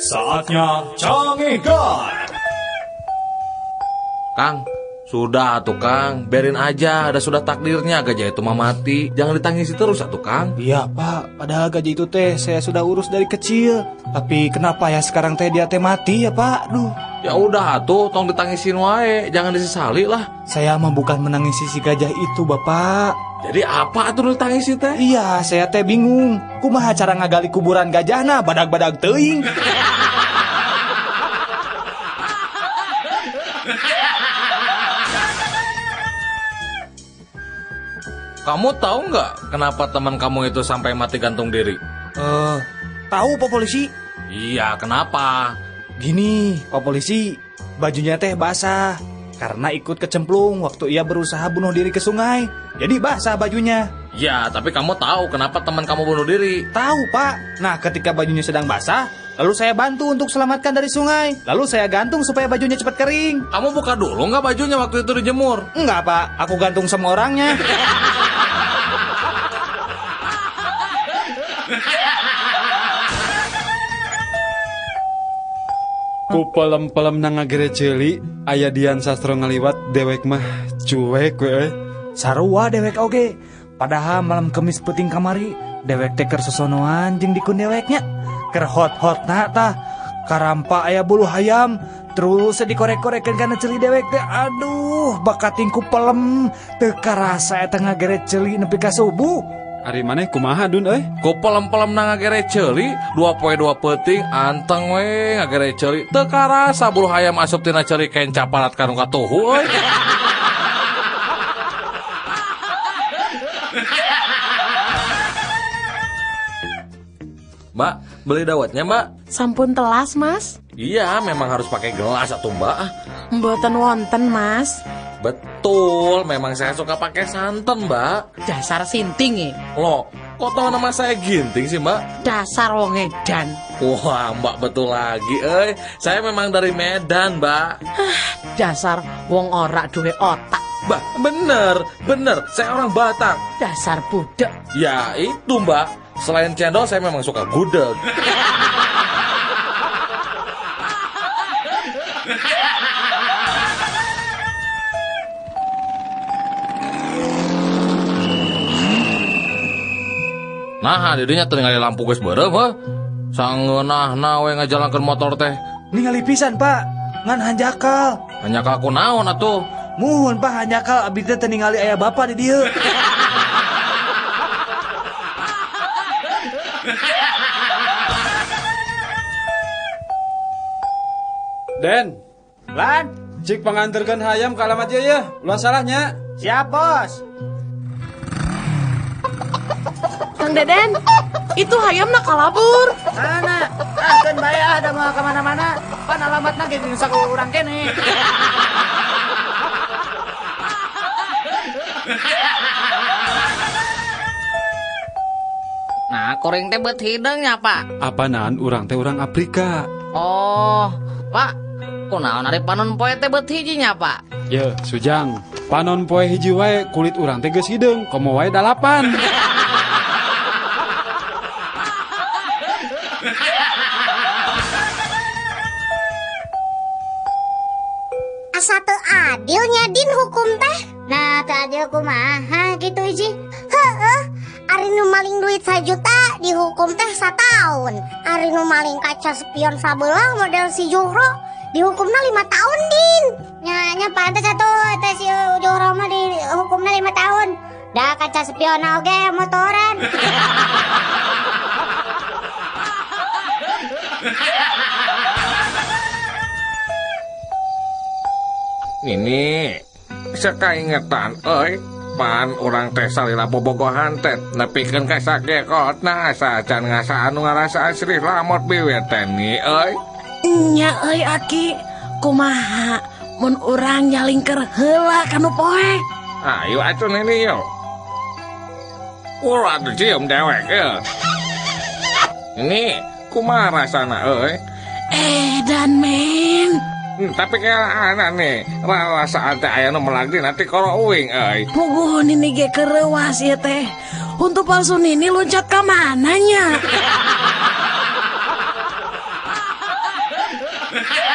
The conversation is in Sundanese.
Saatnya Cangehgar. Kang, sudah atuh Kang, biarin aja, ada sudah takdirnya gajah itu mah mati. Jangan ditangisi terus atuh Kang. Iya Pak, padahal gajah itu teh saya sudah urus dari kecil. Tapi kenapa ya sekarang teh dia teh mati ya Pak? Duh. Ya udah atuh, tong ditangisin wae, jangan disesali lah. Saya mah bukan menangisi si gajah itu Bapak. Jadi apa atuh ditangisi teh? Iya, saya teh bingung. Kumaha cara ngagali kuburan gajahna badag-badag teuing. Kamu tahu nggak kenapa teman kamu itu sampai mati gantung diri? Tahu Pak Polisi? Iya, kenapa? Gini, Pak Polisi, bajunya teh basah karena ikut kecemplung waktu ia berusaha bunuh diri ke sungai. Jadi basah bajunya. Ya, tapi kamu tahu kenapa teman kamu bunuh diri? Tahu, Pak. Nah, ketika bajunya sedang basah, lalu saya bantu untuk selamatkan dari sungai. Lalu saya gantung supaya bajunya cepat kering. Kamu buka dulu nggak bajunya waktu itu dijemur? Enggak, Pak. Aku gantung sama orangnya. Ku pelem-pelem na ngagere ceuli, aya Dian Sastro ngaliwat dewek mah cuek we euy. Sarua dewek oge. Padahal malam Kemis peuting kamari, dewek teh keur sosonoan jeung dikun deweknya. Keur hot-hotna tah. Karampa aya bulu hayam, terus dikorek-korekeun kana ceuli dewek teh. Aduh, bakating ku pelem teu karasa eta ngagere ceuli nepi ka subuh. Ari maneh kumaha Dun euy? Ku pelem-pelem na ngagere ceuli, 2 poe 2 peuting anteng we ngagere ceuli. Teu karasa bulu hayam asup tina ceuli kenca parat ka nu katuhu euy. Mbak, beli dawetnya, Mbak? Sampun telas, Mas. Iya, memang harus pakai gelas atuh, Mbak. Mboten wonten, Mas. Betul, memang saya suka pakai santan, Mbak. Dasar sinting ya. Loh, kok tahu nama saya Ginting sih, Mbak? Dasar wong edan. Wah, Mbak betul lagi, eh. Saya memang dari Medan, Mbak. Dasar wong ora duwe otak. Mbak, bener, bener. Saya orang Batak. Dasar budek. Ya, itu, Mbak. Selain cendol, saya memang suka gudeg. Nah, didinya teu ningali lampu geus beureum heuh. Sangeunahna we ngajalankeun motor teh. Ningali pisan, Pak. Ngan hanjakal. Hanjakal ku naon atuh? Muhun, Pak, hanjakal abdi teh teu ningali aya bapak di dieu. Den, Lan, cik panganterkeun hayam ka alamat ieu ya. Ulah salahnya. Siap, Bos. Kang Deden, itu hayamna kalabur. Mana? Ah, keun bae ah, da moal ka mana-mana. Pan alamatna ge di saku urang kene. Nah, kuring teh beut hideung nya, Pak. Apanaan urang teh urang Afrika. Oh, Pak. Kunaon ari panon poe teh beut hiji nya, Pak? Ye, Sujang. Panon poe hiji wae kulit urang teh geus hideung, komo wae 8. Asa teu adilnya Din hukum teh. Nah, teu adil kumaha gitu Iji. Heeh, ari nu maling duit 1 juta dihukum teh 1 tahun. Ari nu maling kaca spion sabelah model si Juhro dihukumna 5 tahun, Din. Nya nya pantes atuh teh si Juhro mah dihukumna 5 tahun. Da kaca spion oge motoran. Ini sakaingetan euy, pan urang teh salila bobogohan teh nepikeun ka sakekotna asa acan ngasaan nu ngarasaan srih lamot biwir teh ni euy. Nya euy Aki, kumaha mun urang nyalingker heula ka nu poek? Ayo atuh Nini yo. Ulah atuh cium dewek euy. Ini kumaha rasana euy? Edan men. Tapi kayak anak nih, rasa teh aya nu melag dina tikoro uing euy. Puguh nini ge kereuwas ieu teh. Untuk palsu nini loncat ka mana nya? Ha.